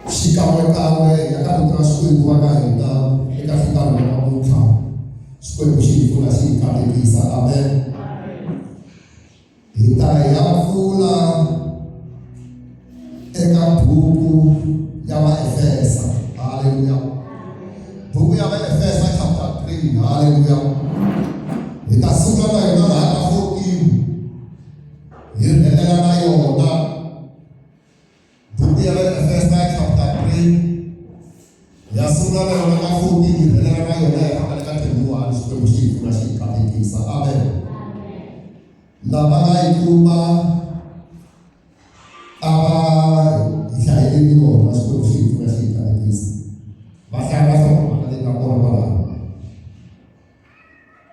Xikan'wekan'we hi ya ka rito ra Xikwembu va ka hina eka nhlikanhi wa namuntlha. Xikwembu xi hi pfuna xi hi katekisa. Amen. Hi ta ya pfula eka buku ya Vaefesa. Haleluya. Buku ya Vaefesa chapter 3. Haleluya. Hi ta sungula na yona laha ka 14 hi rhelela na yona. Buku ya Vaefesa chapter 3 ya sungula na yona ka 14 yi rhelela na yona yi famba le ka 21. Xikwembu xi hi pfuna xi hi katekisa. Amen. Lava nga yi kuma a va hi hlayeleni yona. Xikwembu xi hi pfuna xi hi katekisa. Va hlaya va hlokomhaka leyi nga kona kwalaho.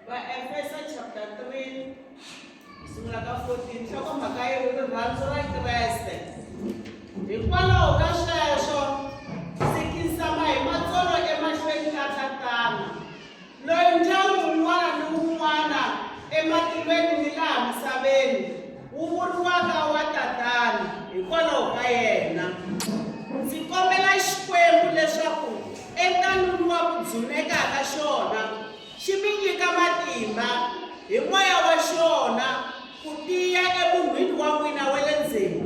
Vaefesa chapter 3 hi sungula ka 14 nhlokomhaka yi ri rirhandzu ra Kreste. Hikwalaho ka sweswo ndzi khinsama hi matsolo emahlweni ka Tatana, loyi ndyangu wun'wana ni wun'wana ematilweni ni laha misaveni wu vuriwaka wa Tatana hikwalaho ka yena. Ndzi kombela Xikwembu leswaku entalwini wa ku dzuneka ka xona, xi mi nyika matimba hi moya wa xona ku tiya emunhwini wa n'wina wa le ndzeni,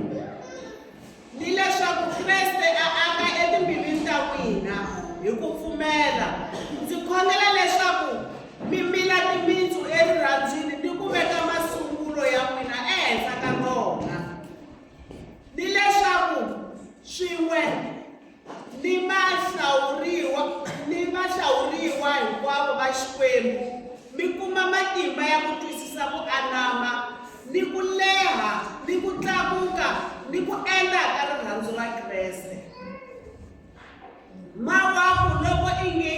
ni leswaku Kreste a aka etimbilwini ta n'wina hi ku pfumela. Ndzi khongela leswaku mi mila timitsu erirhandzwini ni ku veka masungulo ya n'wina ehenhla ka rona, ni leswaku swin'we ni vahlawuriwa ni vahlawuriwa hinkwavo va Xikwembu mi kuma matimba ya ku twisisa ku anama ni ku leha ni ku tlakuka ni ku enta ka rirhandzu ra Kreste. Mawaku loko ingi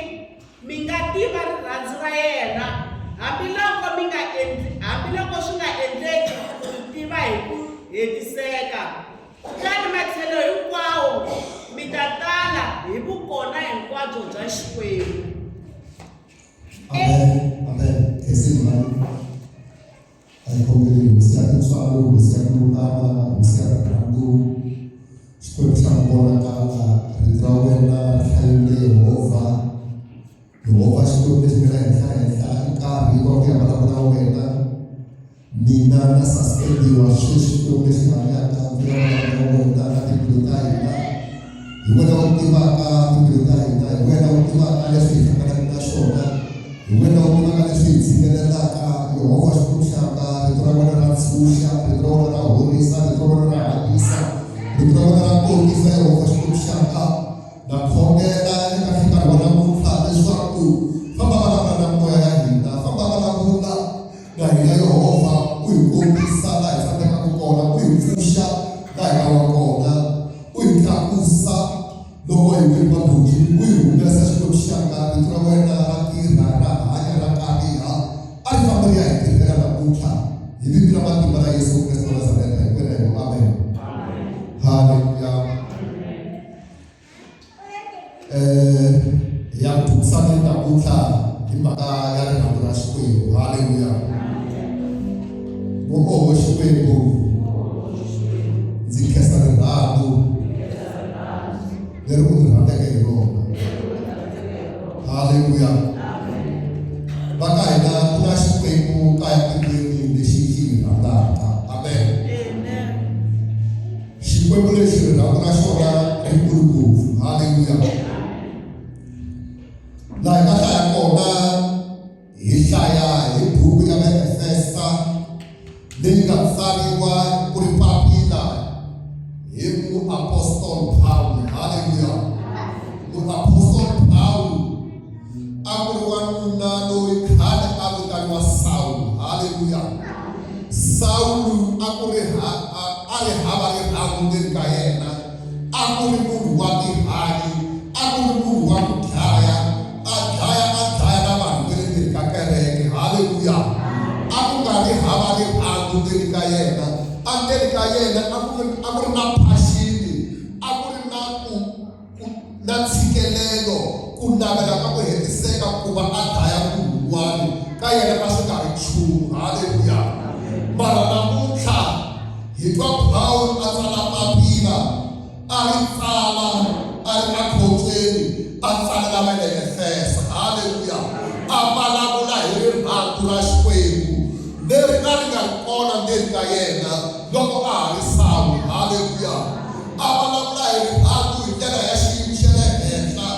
mi nga tiva rirhandzu ra yena, hambiloko mi nga endli hambiloko swi nga endleki ku ri tiva hi ku hetiseka! Kutani matlhelo hinkwawo mi ta tala hi vukona hinkwabyo bya Xikwembu. Amen. Amen. Khensi mhani. A hi khongeleni Hosi ya tintswalo, Hosi ya ku lulama, Hosi ya rirhandzu. Xikwembu xa ku vonakala, rito ra wena ri hlayile Yehovha. Yehovha Xikwembu lexi nga le henhla-henhla, i nkarhi wa ku ya vulavula na wena. Mina na suspendiwa sweswi Xikwembu lexi hanyaka ndzi nga vulavula na wena na timbilu ta hina. Hi wena u tivaka timbilu ta hina, hi wena u tivaka leswi hi hlanganaka na swona, hi wena u tivaka leswi hi tshikelelaka. Yehovha Xikwembu xanga, rito ra wena ra tshunxa, rito ra wena ra horisa, rito ra wena ra hanyisa, rito ra wena ra kokisa. Yehovha Xikwembu xanga, Na khongela eka nhlikanhi wa namuntlha leswaku famba vulavula na moya ya hina, famba vulavula na hina Yehovha, u hi kombisa laha hi tsandzekaka kona, u hi pfuxa laha hi nga wa kona, u hi tlakusa loko hi wile magondzweni, u hi humesa Xikwembu xanga, rito ra wena ra tirha, ra hanya, ra kariha, a ri fambi ri ya hi tirhela namuntlha hi vito ra matimba ra Yesu Kreste wa Nazareta, hinkwenu hi ku amen. Haleluya. Eh, ya ku burisana namuntlha hi mhaka ya rirhandzu ra Xikwembu. Haleluya. Oho Xikwembu, ndzi khensa rirhandzu leri u ndzi rhandzeke hi rona. Haleluya. Va ka hina ku na Xikwembu kaya tilweni lexi xi hi rhandzaka. Amen. Xikwembu lexi rirhandzu ra xona ri kulu ngopfu. Haleluya. Laha hi nga hlaya kona hi hlaya hi buku ya Vaefesa leyi nga tsariwa ku ri papila hi muapostoli Pawulo. Haleluya. Muapostoli Pawulo a ku ri wanuna loyi khale a vitaniwa Sawulo. Haleluya. Sawulo a ku ri a ri hava rirhandzu ndzeni ka yena, a ku ri munhu wa tihanyi, a ku ri munhu wa ku dlaya, a dlaya a dlaya na vanhu va le ndzeni ka kereke. Haleluya! A ku nga ri hava rirhandzu ndzeni ka yena, endzeni ka yena a ku ri a ku ri na passion, a ku ri na ku ku na ntshikelelo, ku navela ka ku hetiseka ku va a dlaya munhu un'wana ka yena a swi nga ri nchumu. Haleluya! Mara namuntlha hi twa Paul a tsala papila a ri tsala a tsalela va le Efesa. Haleluya! A vulavula hi rirhandzu ra Xikwembu leri a ri nga ri kona ndzeni ka yena loko a ha ri Sawulo. Haleluya! A vulavula hi rirhandzu hi ndlela ya xiyimo xa le henhla,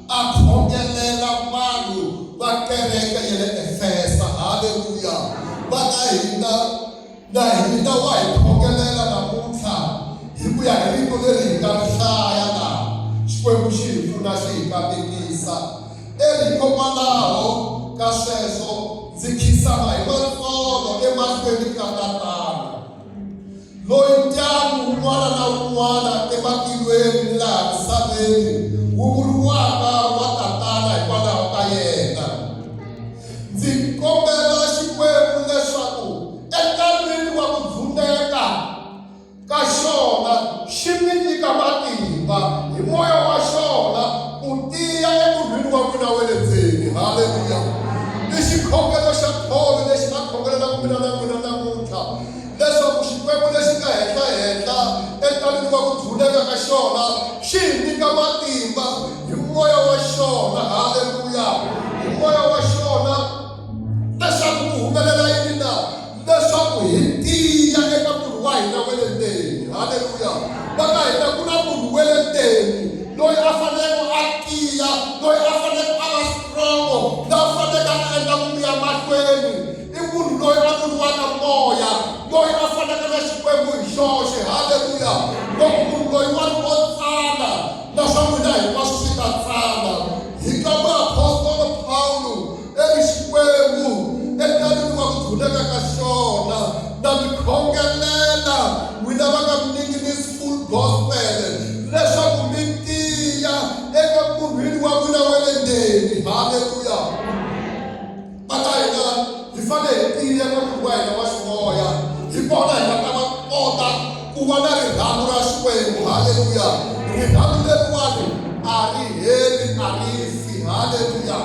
a khongelela vanhu va kereke ya le Efesa. Haleluya! Va ka hina Na hina wa hi khongelela namuntlha hi ku ya hi rito leri hi nga ri hlaya laha. Xikwembu xi hi pfuna xi hi katekisa. Hikokwalaho ka sweswo ndzi khinsama hi matsolo emahlweni ka Tatana, loyi ndyangu wun'wana na wun'wana ematilweni ni laha misaveni wu vuriwaka wa Tatana hikwalaho ka yena. Ndzi kombela Xikwembu leswaku enkarhini wa ku dzuneka ka xona xi mi nyika matimba hi moya wa xona ku tiya emunhwini wa n'wina wa le ndzeni. Haleluya! I xikhongelo xa Paul lexi a khongelelaka mina na n'wina namuntlha leswaku Xikwembu lexi nga henhla-henhla enkarhini wa ku dzuneka ka xona xi hi nyika matimba hi moya wa xona. Haleluya! Hi moya wa xona leswaku ku humelela yini na? Leswaku hi tiya eka munhu wa hina wa le ndzeni. Haleluya! Va ka hina ku na munhu wa le ndzeni loyi a faneleke a tiya, loyi a faneleke a va strong, loyi a faneleke a endla ku ya mahlweni. I munhu loyi a vuriwaka moya, loyi a fanaka na Xikwembu hi xoxe. Haleluya! Loko munhu loyiwani o tsana, na swa n'wina hinkwaswo swi ta tsana. Hi twa muapostolo Pawulo eri Xikwembu enkarhini wa ku dzuneka ka xona, na mi khongelela n'wina va ka Mninginis Full Gospel leswaku mi tiya eka munhwini wa n'wina wa le ndzeni. Haleluya! Va ka hina hi fanele hi tiya ka munhu wa hina wa ximoya, hi kona hi nga ta va kota ku va na rirhandzu ra Xikwembu. Haleluya! Rirhandzu leriwani a ri heli, a ri fi. Haleluya!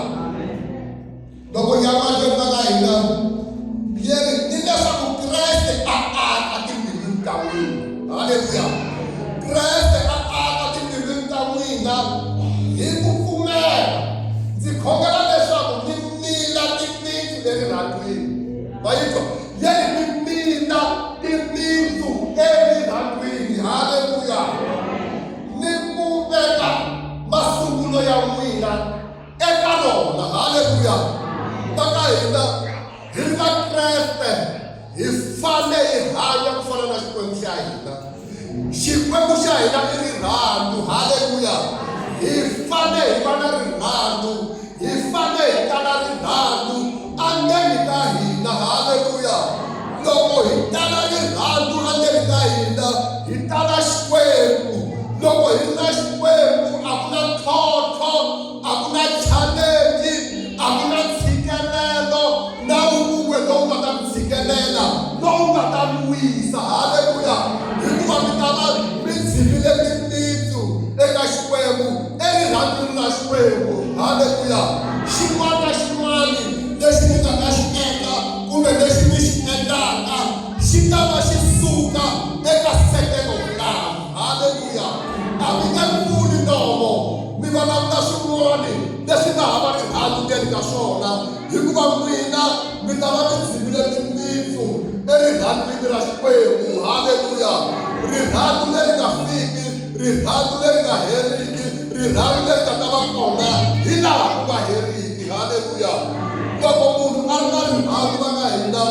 Loko hi ya mahlweni va ka hina leri ni leswaku Kreste a aka timbilwini ta n'wina. Haleluya! Kreste a aka timbilwini ta n'wina hi ku pfumela. Ndzi khongela leswaku mi mila timitsu erirhandzwini. Va yi twa? Yeri mi mila timitsu erirhandzwini. Haleluya! Ni ku veka masungulo ya n'wina eka rona. Haleluya! Va ka hina hi ri Vakreste hi fane hi hanya ku fana na Xikwembu xa hina. Xikwembu xa hina i rirhandzu. Haleluya! Hi fane hi va na rirhandzu, hi fane hi tala rirhandzu endzeni ka hina. Haleluya! Loko hi tala rirhandzu endzeni ka hina, hi tala Xikwembu. Loko hi ri na Xikwembu a ku na ntlhontlho, a ku na challenge, a ku na ntshikelelo na wun'we lowu nga ta mi tshikelela, lowu nga ta mi wisa. Haleluya! Hikuva mi ta va mi dzimile timitsu eka Xikwembu, erirhandzwini ra Xikwembu. Haleluya! Xin'wana na xin'wana lexi mi nga ta xi endla kumbe lexi mi xi endlaka xi ta va xi suka eka nsekelo wolawo. Haleluya! A mi nge pfuli nomo mi vulavula swin'wana leswi nga hava rirhandzu ndzeni ka swona, hikuva n'wina mi ta va mi dzimile timitsu erirhandzwini ra Xikwembu. Haleluya! Rirhandzu leri nga fiki, rirhandzu leri nga heriki, rirhandzu leri nga ta va kona hilaha ku nga heriki. Haleluya! Loko munhu a ri na rirhandzu va ka hina,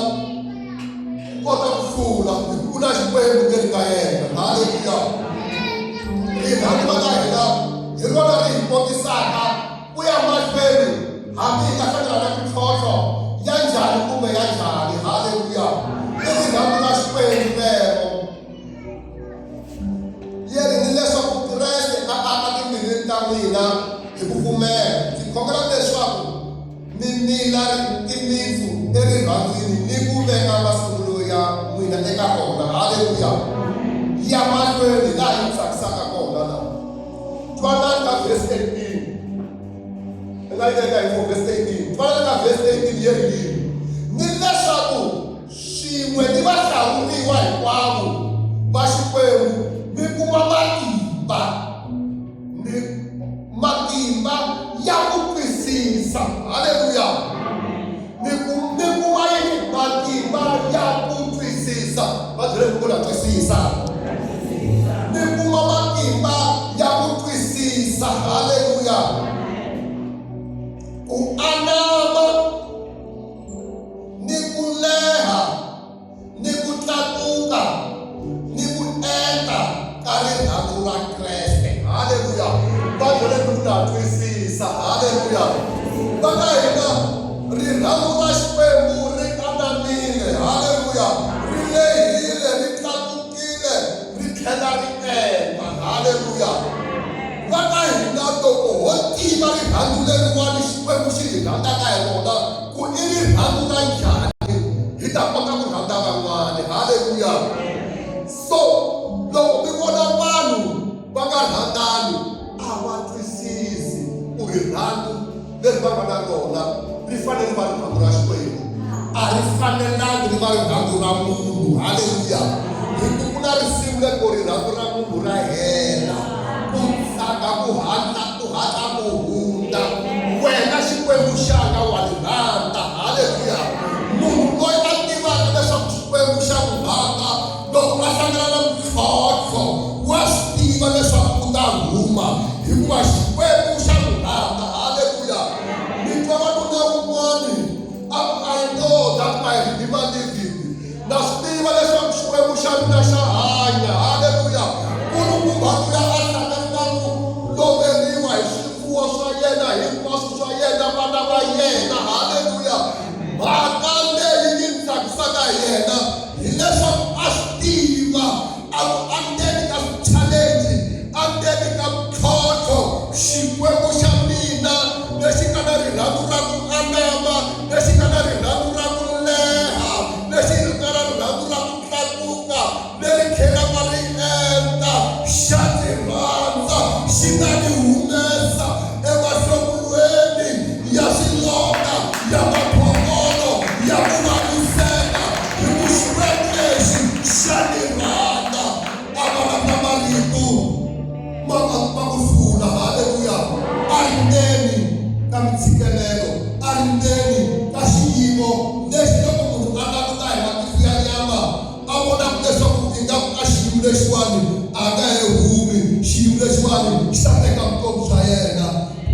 u kota ku hlula hi ku na Xikwembu ndzeni ka yena. Haleluya! Rirhandzu va ka hina hi rona ri hi kotisaka ku ya mahlweni hambi hi nga hlangana na mintlhontlho ya njhani kumbe ya njhani. Haleluya! I rirhandzu ra Xikwembu lero. Yeri ni leswaku Kreste a aka timbilwini ta n'wina hi ku pfumela. Ndzi khongela leswaku mi mila timitsu erirhandzwini ni ku veka masungulo ya n'wina eka rona. Haleluya! Ya mahlweni laha yi tsakisaka kona laha. Twanani ka verse 18. I nga yi veka hi 4 verse 18. Twanani ka verse 18 yi ri yini? Ni leswaku swin'we ni vahlawuriwa hinkwavo va Xikwembu mi kuma matimba ni matimba. ka rirhandzu ra Kreste. Haleluya! Va byele ku ta twisisa. Haleluya! Va ka hina rirhandzu ra Xikwembu ri anamile. Haleluya! Ri lehile, ri tlakukile, ri tlhela ri enta. Haleluya! Va ka hina loko ho tiva rirhandzu leriwani Xikwembu xi hi rhandzaka hi rona, ku i rirhandzu ra njhani, hi ta kota ku rhandza van'wana. Haleluya! So loko mi vona vanhu va nga rhandzani, a va twisisi ku rirhandzu leri va nga na rona ri fanele ri va rirhandzu ra Xikwembu, a ri fanelangi ri va rirhandzu ra munhu. Haleluya! Hi ku ku na risimu leri ngo rirhandzu ra munhu ra hela, ku tsaka ku hatla ku hatla ku hundza, wena Xikwembu xanga wa ri rhandza. Haleluya! Munhu loyi a tivaka leswaku Xikwembu xa n'wi rhandza, loko a hlangana na mintlhontlho wa swi tiva leswaku u ta huma hikuva Xikwembu xa n'wi rhandza. Haleluya! Ni twa wanuna wun'wani a ku, I know that my Redeemer liveth. Na swi tiva leswaku Xikwembu xa mina xa hanya. Haleluya! Nkulukumba luya a hlangane na ku loveriwa hi swifuwo swa yena hinkwaswo swa yena, vana va yena. Haleluya! Mhaka leyi yi ni tsakisaka hi yena hileswaku a swi tiva a ku endzeni ka swi-challenge, endzeni ka mintlhontlho, Xikwembu xa mina lexi nga na rirhandzu ra ku anama, lexi nga na rirhandzu ra ku leha, lexi nga na rirhandzu ra ku tlakuka, leri tlhelaka ri enta, xa ndzi rhandza, xi ta ni humesa emahlomulweni ya swilonda, ya maphongolo, ya ku vaviseka, hi ku Xikwembu lexi xa ni rhandza. A vulavula marito ma ma ku hlula. Haleluya! A ri ndzeni ka mintshikelelo, a ri ndzeni ka xiyimo lexi loko munhu a languta hi matihlo ya nyama a vonaka leswaku ingaku ka xiyimo lexiwani a nga he humi, xiyimo lexiwani xi ta teka vutomi bya yena.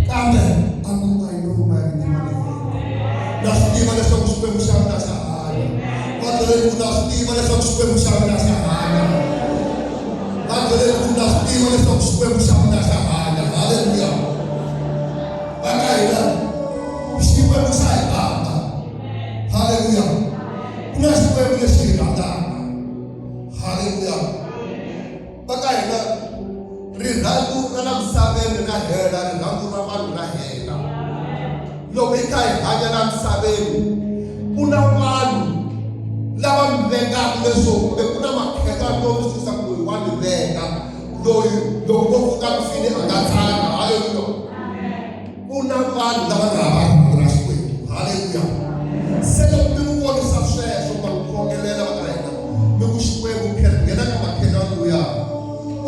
Kambe a ku, I know my Redeemer liveth. Na swi tiva leswaku Xikwembu xa mina xa hanya. Va byele ku na swi tiva leswaku Xikwembu xa mina xa hanya. Va byele ku na swi tiva leswaku Xikwembu xa mina xa hanya. Haleluya! Va ka hina Xikwembu xa hi rhandza. Haleluya! Ku na Xikwembu lexi hi rhandzaka. Haleluya! Va ka hina rirhandzu ra la misaveni ra hela, rirhandzu ra vanhu ra hela. Loko hi kha hi hanya la misaveni, ku na vanhu lava mi vengaka leswo kumbe ku na makheta no mi swi ku loyi wa mi venga, loyi loko vo pfuka mi file a nga tsaka. Haleluya! Ku na vanhu lava nga hava rirhandzu ra Xikwembu. Haleluya! Se loko mi n'wi vonisa sweswo, ma n'wi khongelela va ka hina, mi ku Xikwembu nghena ka makhelwani luya,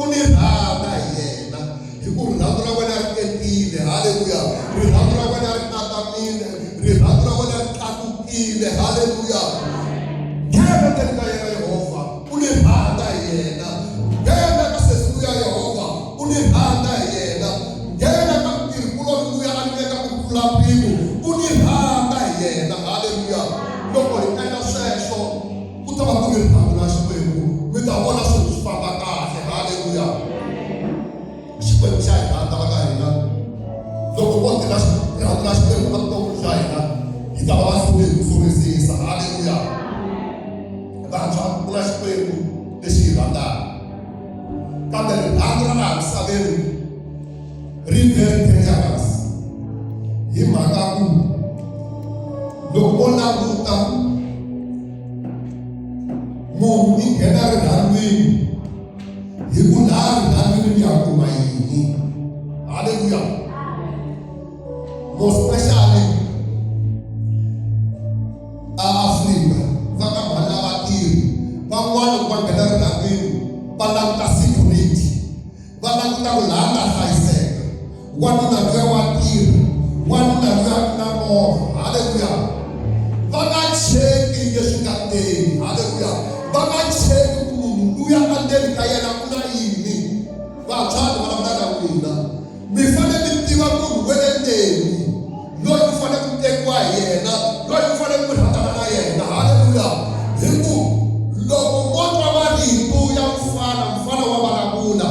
u ni rhandza hi yena, hi ku rirhandzu ra wena ri entile. Haleluya! Rirhandzu ra wena ri atamile, rirhandzu ra wena ri tlakukile. Haleluya! Nghena ndzeni ka yena Yehovha, u ni rhandza hi yena. Nghena ka sesi luya Yehovha, u ni rhandza hi yena. Nghena ka mutirhi-kuloni luya a ni veka ku tlula mpimo, u ni rhandza hi yena. Haleluya! Loko hi endla sweswo, ku ta va ku ri rirhandzu ra Xikwembu, mi ta vona swilo swi famba kahle. Haleluya! Xikwembu xa hi rhandza va ka hina. Loko ko tiva rirhandzu ra Xikwembu evuton'wini bya hina, hi ta va vahluri hi ku hlurisisa. Haleluya! Vantshwa, ku na Xikwembu lexi hi rhandzaka. Kambe rirhandzu ra laha misaveni ri very dangerous hi mhaka ku loko vo languta munhu i nghena rirhandzwini hi ku laha rirhandzwini ni ya kuma yini. Haleluya! More especially a Afrika va ka mhani lava tirhi van'wana loko va nghena rirhandzwini va languta security, va languta ku laha nga hlayiseka, wanuna luya wa tirha, wanuna luya u na movha. Haleluya! Va nga cheki leswi nga ndzeni. Haleluya! Va nga cheki ku munhu luya endzeni ka yena ku na yini. Vantshwa ni vulavula na n'wina, mi fanele mi tiva munhu wa le ndzeni loyi ku fanele ku tekiwa hi yena, loyi ku fanele ku rhandzana na yena. Haleluya! Hi ku loko mo twa marito ya mufana, mufana wa vulavula.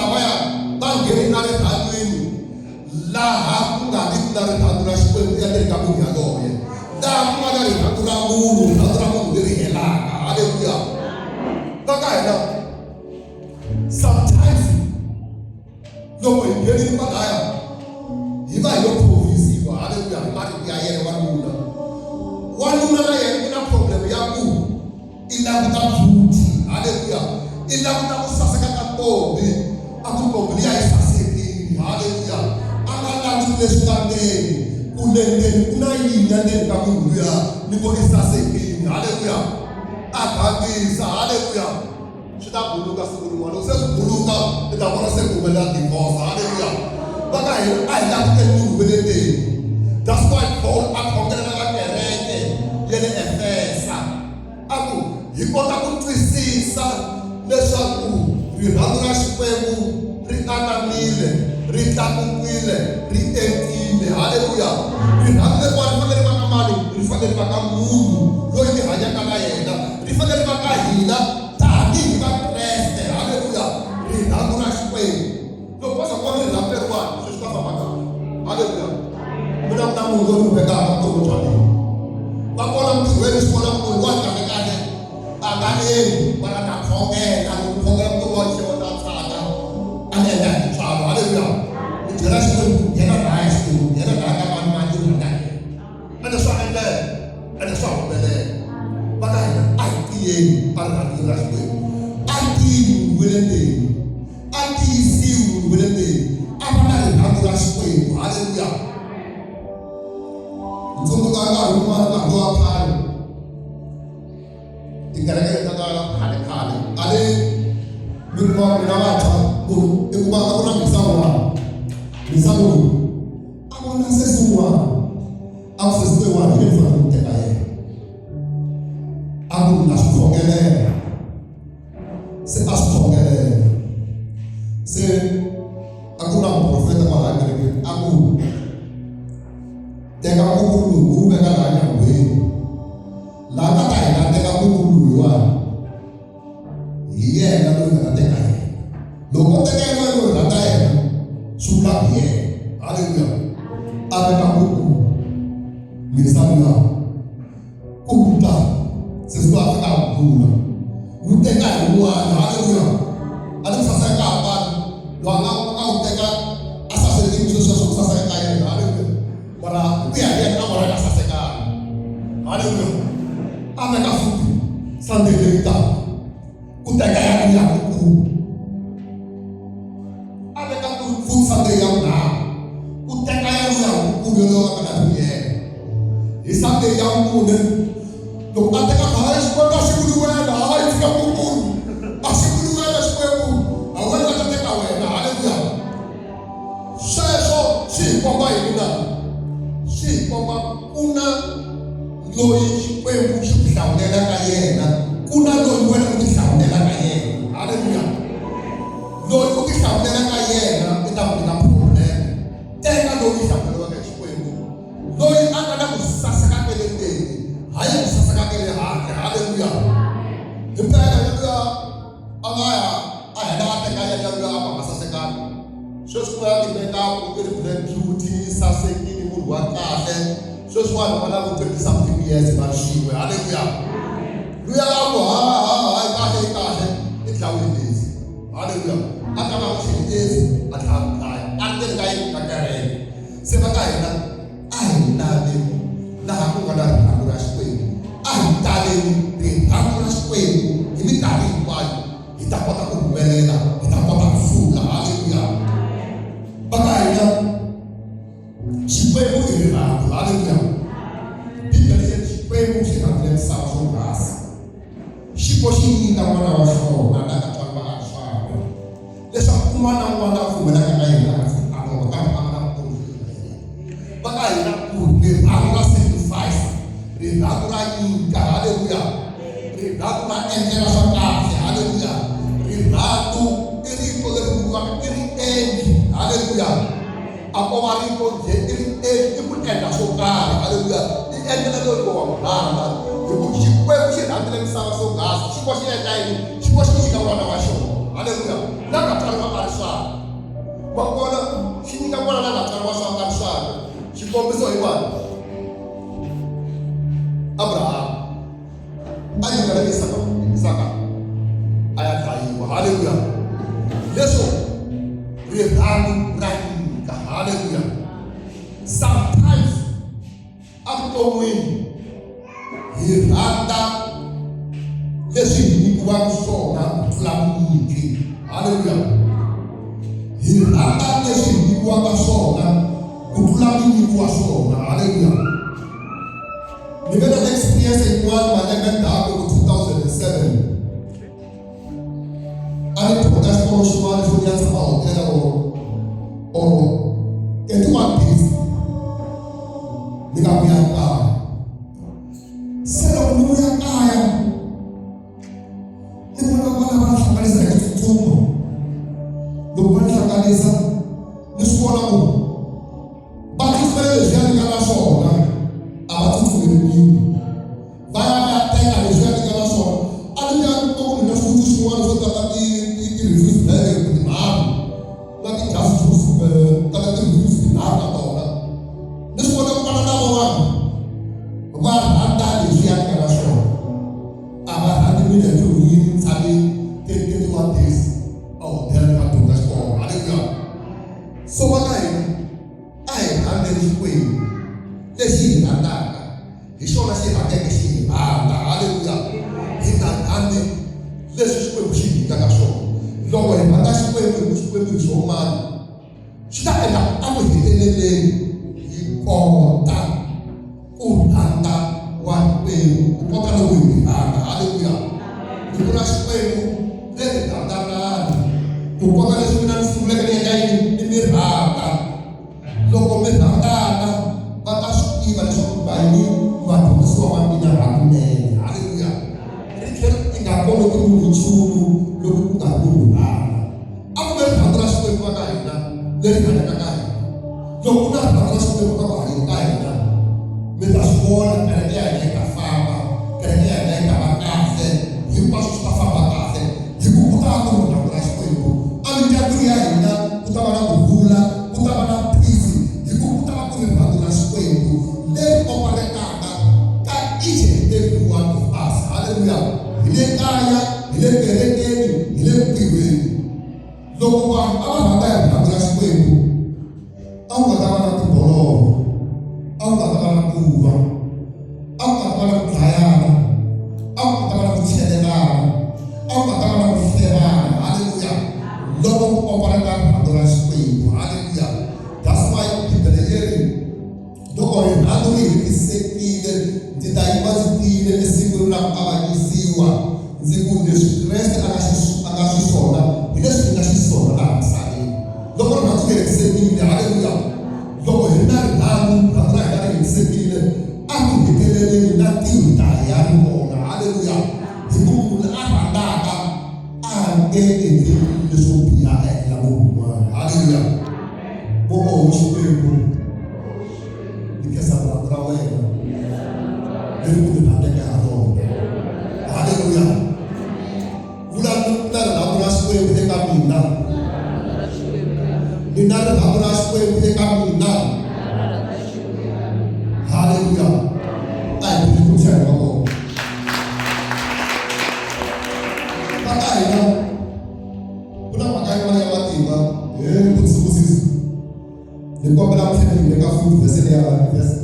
lavaya va nghene na rirhandzwini laha ku nga ri na rirhandzu ra Xikwembu endzeni ka munhu yaloye, laha ku nga na rirhandzu ra munhu, rirhandzu ra munhu leri helaka. Haleluya! Va ka hina sometimes loko hi nghenile kwalaya hi va hi lo phovisiwa. Haleluya! Hi marito ya yena wanuna, wanuna na yena u na problem ya ku i languta beauty. Haleluya! I languta ku saseka ka ntombi, a ku ntombi liya yi sasekile. Haleluya! A nga languti leswi nga ndzeni, ku le ndzeni ku na yini endzeni ka munhu luya ni ku i sasekile. Haleluya! A gangisa. Haleluya! Swi ta buluka siku rin'wana. Loko se swi buluka, i ta vona se ku humelela divorce. Haleluya! Va ka hina a hi languteni munhu wa le ndzeni. That's why Paul a khongelela va kereke ya le Efesa, a ku hi kota ku twisisa leswaku rirhandzu ra Xikwembu ri anamile, ri tlakukile, ri entile. Haleluya! Rirhandzu leriwani ri fanele ri va ka mani? Ri fanele ri va ka munhu loyi mi hanyaka na yena, ri fanele ri va ka hina tanihi Vakreste. Haleluya! Rirhandzu ra Xikwembu, loko va za ku va ni rirhandzu leriwani, swilo swi ta famba kahle. Haleluya! Mina ku na munhu loyi ni vekaka vutomi bya mina va kona mintirhweni, swi vona ku munhu wa kahle kahle a nga endli, mara na khongela. Loko khongela vutomi wa xewa ta tsaka, a ni endla hi tintswalo. Haleluya! Ni byela Xikwembu, nghena laya, Xikwembu nghena laya ka mani mani, i rhandza yena. Ene swa endleka, ene swa humelela. Va ka hina a hi tiyeni a rirhandzwini ra Xikwembu, a tiyi munhu wa le ndzeni, a tiyisiwi munhu wa le ndzeni, a va na rirhandzu ra Xikwembu. Haleluya! Tsundzuka nkarhi wun'wana, nkarhi wa khale, tikereke leti ta khale khale, a le mi kuma mina vantshwa ku i kuma a ku na misa wun'wana, misa lowu a vona sesi wun'wana, a ku sesi loyiwani hi le ni fanele ku teka yena, a ku na swi khongelela. Se a swi khongelela, se a ku na muprofeta kwalaya kerekeni, a ku teka nkukulu lowu u wu veka laha nyangweni, laha nga ta hina teka nkukulu loyiwani, hi yena loyi nga ta teka yena. Loko u teka yena loyi rhandza yena, swi vula hi yena. Haleluya! A veka nkukulu misava ya ku ta sesi loyi a fika a kula wu teka hi wun'wana. Haleluya! A ni ku saseka ka hambana, loyi a nga wu teka a sasekile, sweswi sweswo ku saseka ka yena. Haleluya! Mara hi ku ya hi yena a vona nga sasekanga. Haleluya! A veka futhi Sunday leyi taka ku teka ya ku ya kukulu, a veka futhi Sunday ya vunharhu ku teka ya luya kukulu yolowo a nga na yena. Hi Sunday ya vumune loko a teka, hayi Xikwembu a xi vuli wena, hayi tshika kukulu, a xi vuli wena Xikwembu, a wena ta teka wena. Haleluya! Sweswo swi hi komba yini na? Swi hi komba ku na loyi Xikwembu xi ku hlawulelaka yena, ku na loyi wena u tihlawulelaka yena. Haleluya! Loyi u tihlawulelaka yena i ta ku nyika problem. Teka loyi u hlawuleriwaka hi Xikwembu, loyi a nga na ku saseka ka le ndzeni, hayi ku saseka ka le handle. Haleluya! Himpela luya a nga ya a hela a teka yena luya a va nga sasekanga, sweswi ku ya ti-makeup, i ri black beauty, sasekile, munhu wa kahle. Sweswi vanhu va na vo 20 something years va ri xin'we. Haleluya! Luya a ku ha ha ha, yi kahle, yi kahle, i dlawe hi lezi. Haleluya! A ta va ku tlheli lezi, a tlhela a ku dlaya a ri ndzeni ka yini? Ka kereke. Se va ka hina a hi laveni laha ku nga na rirhandzu ra Xikwembu, a hi taleni rirhandzu ra Xikwembu hi minkarhi hinkwayo, hi ta kota ku humelela, hi ta kota ku hlula. Haleluya! Va ka hina, Xikwembu i rirhandzu. Haleluya! Bibele yi ri Xikwembu xi rhandzile misava swonghasi, xi ko xi nyika N'wana wa xona la nga tswariwa a ri swakwe, leswaku un'wana na un'wana a pfumelaka ka yena a nga tshuki a lova, kambe a va na vutomi lebyi nga heriki. Va ka hina ku rirhandzu ra sacrifice, rirhandzu ra nyika. Haleluya! Rirhandzu ra endlela swa kahle. Haleluya! Rirhandzu i rito leri vuriwaka i riendli. Haleluya! A ko va rito njhe, i riendli, i ku endla swo karhi. Haleluya! I endlela loyi wa n'wi rhandza, hi ku Xikwembu xi rhandzile misava swonghasi, xi ko xi endla yini? Xi ko xi nyika N'wana wa xona. Haleluya! La nga tswariwa a ri swakwe. Xikombiso hi mani? Abrahama a nyikela Isaka, Isaka a ya dlayiwa. Haleluya! Leswo rirhandzu ra nyika. Haleluya! Sometimes evuton'wini hi rhandza leswi hi nyikiwaka swona ku tlula vunyiki. Haleluya! Hi rhandza leswi hi nyikiwaka swona ku tlula munyiki wa swona. Haleluya! Ni ve na experience yin'wana malembe ndzhaku ku 2007 a ni dyondza xikolo xin'wana xo ya tshama hotela or 31 days ni nga vuya kaya. Se loko ni vuya kaya ni vona vana va hlanganisa hi ku tsutsuma. Loko va ni hlanganisa ni swi vona ku va tsutsumela leswiya ni nga na swona, a va tsutsumeli mina, va ya va ya teka leswiya ni nga na swona. A ni ya kuma ku ni na switulu swin'wana swo tata ti-refuse bag tinharhu na ti-just juice tata ti-refuse tinharhu na tona. Ni swi vona ku vana lavawani va rhandza leswiya ni nga na swona, a va rhandzi mina hi ku yini ni tshame 31 days a hotela ni nga dyondza xikolo. Halleluya! So va ka hina a hi rhandzeni Xikwembu lexi hi rhandzaka, hi xona xi rhandzeke xi hi rhandza. Halleluya! Hi nga rhandzi leswi Xikwembu xi hi nyikaka swona. Loko hi rhandza Xikwembu hi ku Xikwembu hi xo mani, swi ta endla ku eku heteleleni hi kota ku rhandza wa Xikwembu ku kota loko hi rhandza. Halleluya! Rito ra Xikwembu leri rhandzanani ku kota leswi mina ni sunguleke ni endla yini ni mi rhandza. Loko mi rhandzana va ta swi tiva leswaku bayini vadyondzisiwa va mina hakunene. Halleluya! Ri tlhela i nga koloti munhu nchumu loko ku nga ri ku n'wi rhandza. A ku ve rirhandzu ra Xikwembu ka hina leri hanyaka ka hina. Loko ku na rirhandzu ra Xikwembu ka ku hanyeni ka hina, mi ta swi vona kereke ya hina yi ta famba, kereke ya hina yi ta va kahle, hinkwaswo swi ta famba kahle hi ku ku ta va ku ri rirhandzu ra Xikwembu. Emindyangwini ya hina ku ta va na ku rhula, ku ta va na peace hi ku ku ta va ku ri rirhandzu ra Xikwembu leri operetaka ka each and every one of us. Hallelujah! Hi le kaya, hi le kerekeni, hi le ntirhweni. Loko vanhu a va rhandza hi rirhandzu ra Xikwembu, a ku nga ta va na tibolovo, a ku nga ta va na ku lwa, a ku nga ta va na ku dlayana, a ku nga ta va na ku chelelana, a ku nga ta va na ku hlevana. Halleluya! Loko ku opereta rirhandzu ra Xikwembu. Halleluya! That's why Bibele yi ri loko rirhandzu ri hetisekile, ndzi ta yima ndzi tiyile esikwini ra ku avanyisiwa, ndzi ku leswi Kreste a nga a nga xiswona hi leswi ni nga xiswona laha misaveni. Loko rirhandzu ri hetisekile, halleluya, loko hi ri na rirhandzu, rirhandzu ra hina ri hetisekile, a ku heteleleni na ntirho hi ta ya ri vona. Halleluya! Hi ku munhu a rhandzaka a nge endli leswo biha a endlela munhu un'wana. Halleluya! Vo oho Xikwembu, ni khensa rirhandzu ra wena leri u ni rhandzeke ha rona. Halleluya! Vula na rirhandzu ra Xikwembu eka mina, ni na rirhandzu ra Xikwembu eka mina. Halleluya! A hi beni ku hi mavoko. Va ka hina ku na mhaka yin'wana ya matimba he vutisi ni kombela ku tlhela hi veka futhi vhese leya verse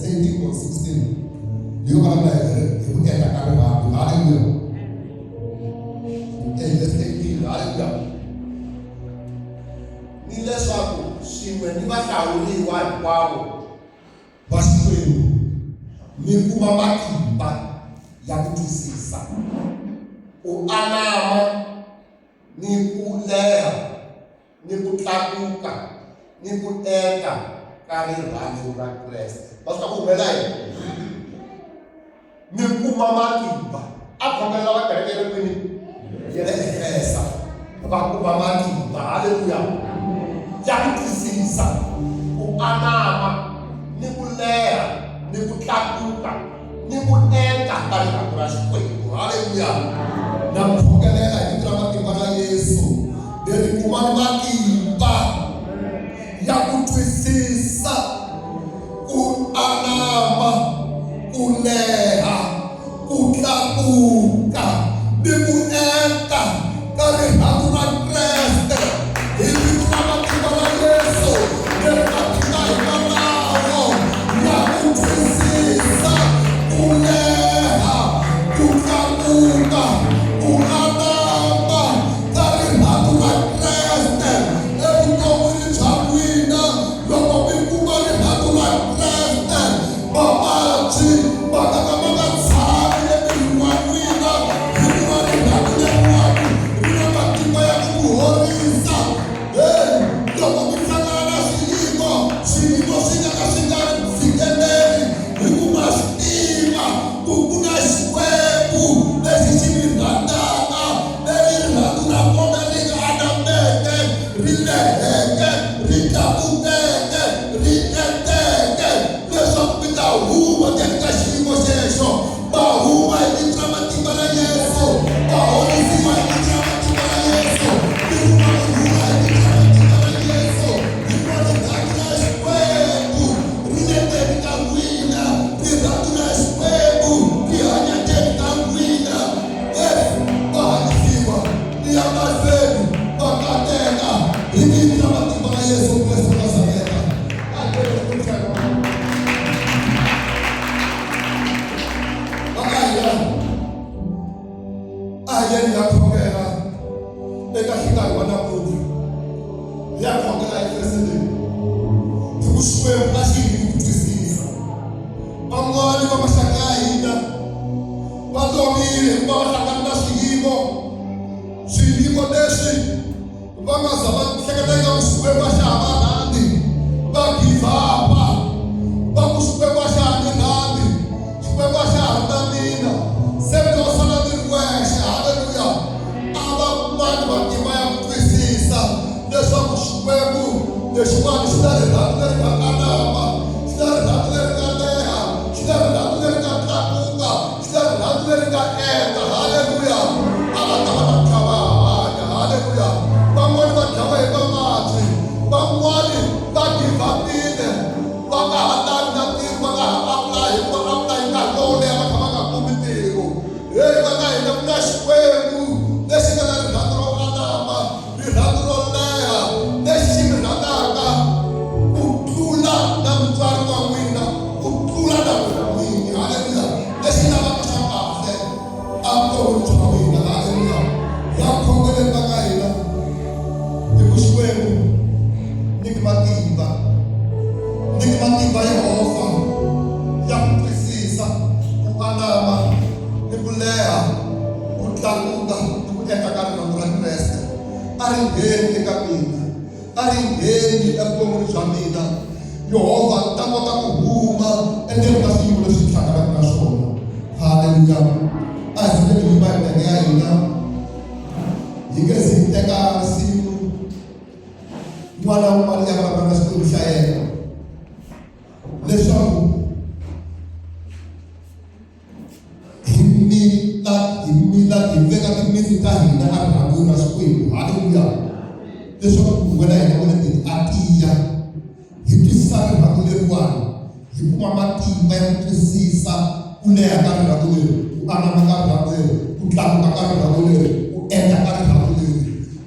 18 or 16 leyo vulavula hi ku endla ka rirhandzu. Halleluya! Verse 18. Halleluya! Ni leswaku swin'we ni vahlawuriwa hinkwavo va Xikwembu mi kuma matimba ya ku twisisa, ku anama ni ku leha ni ku tlakuka ni ku enta ka rirhandzu ra Kreste. Va swi ta ku humelela yini? Mi kuma matimba. A khongelela va kereke ya le kwini? Ya le Efesa. Va kuma matimba. Halleluya! Ya ku twisisa, ku anama ni ku leha ni ku tlakuka ni ku enta ka rirhandzu ra Xikwembu. Halleluya! Na mi khongelela hi vito ra matimba ra Yesu, leri kumani matimba ya ku twisisa. tlakuka ni ku enta ka rirhandzu ra Kreste hi vito ra matimba ra Yesu leri matimba hikwalaho ya ku twisisa ku leha ku tlakuka ku anama ka rirhandzu ra Kreste evuton'wini bya n'wina loko mi kuma rirhandzu ra Kreste Mavabyi ma nga ka ma nga tshami emirini wa n'wina, hikuva rirhandzu leriwani ri na matimba ya ku ku horisa. Hey, loko mi hlangana na swiyimo, swiyimo swi nga ka swi nga fikeleli, hi ku ma swi tiva ku ku na Xikwembu lexi xi mi rhandzaka, leri rirhandzu ra kona ri nga anameke, ri leheke, ri tlakukeke, ri enteke. Leswaku mi ta huma ndzeni ka xiyimo xexo, va huma hi vito ra matimba ra Yesu, va horisiwa hi vito ra matimba ra Yesu, mi kuma ku rhula hi vito ra matimba ra Yesu, hikuva rirhandzu ra Xikwembu ri le ndzeni ka n'wina, rirhandzu ra Xikwembu ri hanya ndzeni ka n'wina. Yes, va hanyisiwa, mi ya mahlweni va kateka hi vito ra matimba ra Yesu Kreste wa Nazareta. A hi yeni ya khongela eka xikarhi wa namuntlha hi ya khongela hi president hi ku Xikwembu a xi hi ku twisisa van'wani va maxaka ya hina va lovile hikuva va hlangana na swiyimo swiyimo leswi va nga za va hleketa ingaku Xikwembu a xa ha va rhandzi va give up-a va ku Xikwembu a xa ha ni rhandzi Xikwembu a xa ha ri na mina se ni lo sala ni ri wexe halleluya a va kumani matimba ya ku twisisa leswaku Xikwembu lexiwani xi na rirhandzu leri nga anama xi na rirhandzu leri nga leha xi na rirhandzu leri nga tlakuka xi na rirhandzu leri nga enta halleluya a va ta va va kha va hanya halleluya van'wani va dlawa hi mavabyi van'wani va give-up-ile va nga ha lavi na ntirho va nga ha apply hikuva apply nkarhi lowo leha va kha va nga kumi ntirho heyi va ka hina ku na Xikwembu lexi nga na rirhandzu ro anama rirhandzu ro leha lexi xi mi rhandzaka ku tlula na mutswari wa n'wina ku tlula na n'wina n'winyi halleluya lexi lavaka swa kahle evuton'wini bya n'wina halleluya ya khongeleni va ka hina hi ku Xikwembu nyiki matimba nyiki matimba Yehovha ya ku twisisa ku anama ni ku leha ku tlakuka ni ku endla ka rirhandzu ra Kreste a ri ngheni eka mina a ri ngheni evuton'wini bya mina Yehovha ni ta kota ku huma endzeni ka swiyimo leswi hi hlanganaka na swona halleluya a hi fanele hi yima hi milenge ya hina hi nge zi hi teka risimu n'wana un'wana ya vulavula na Xikwembu xa yena leswaku hi mila hi mila hi veka timitsu ta hina erirhandzwini ra Xikwembu halleluya leswaku munhu wa hina wa le ndzeni a tiya hi twisisa rirhandzu leriwani hi kuma matimba ya ku twisisa ku leha ka rirhandzu leri ku anama ka rirhandzu leri ku tlakuka ka rirhandzu leri ku endla ka rirhandzu leri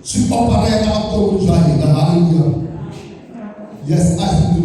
swi opereta evuton'wini bya hina halleluya yes a hi.